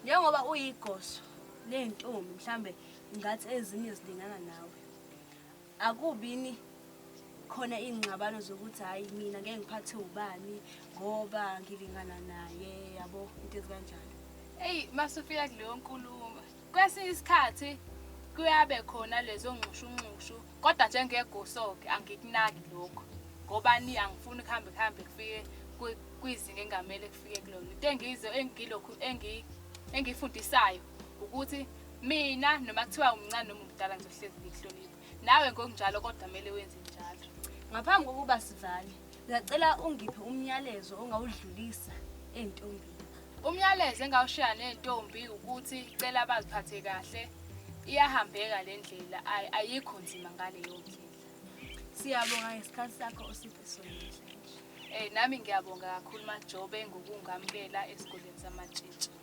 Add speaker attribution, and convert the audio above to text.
Speaker 1: Njengoba uyigoso ley'ntombi mhlambe ngathi ezinye zilingana nawe. Akubini khona iy'ngxabano zokuthi hhayi mina ngeke ngiphathe ubani ngoba ngilingana naye yabo into ezikanjalo.
Speaker 2: Eyi masufika kuleyo nkulumo kwesinye isikhathi kuyabe khona lezo nxushunxushu kodwa njengegoso-ke angikunaki lokho ngoba ni angifuni kuhambe kuhambe kufike kwizinga engamele kufike kulona. Into engizo engilokhu engiyifundisayo ukuthi mina noma kuthiwa umncane noma umdala ngizohlezi ngikuhlonipha. Nawe ngokunjalo kodwa kumele wenze njalo.
Speaker 1: Ngaphambi kokuba sivale, ngiyacela ungiphe umyalezo ongawudlulisa ey'ntombini.
Speaker 2: Umyalezo engawushiya ney'ntombi ukuthi cela baziphathe kahle, iyahambeka le ndlela, ayikho nzima ngaleyo ndlela.
Speaker 1: Siyabonga ngesikhathi sakho osiphe sona namhlanje.
Speaker 2: Eh nami ngiyabonga kakhulu Majobe ngokungamukela esigodlweni samatshitshi.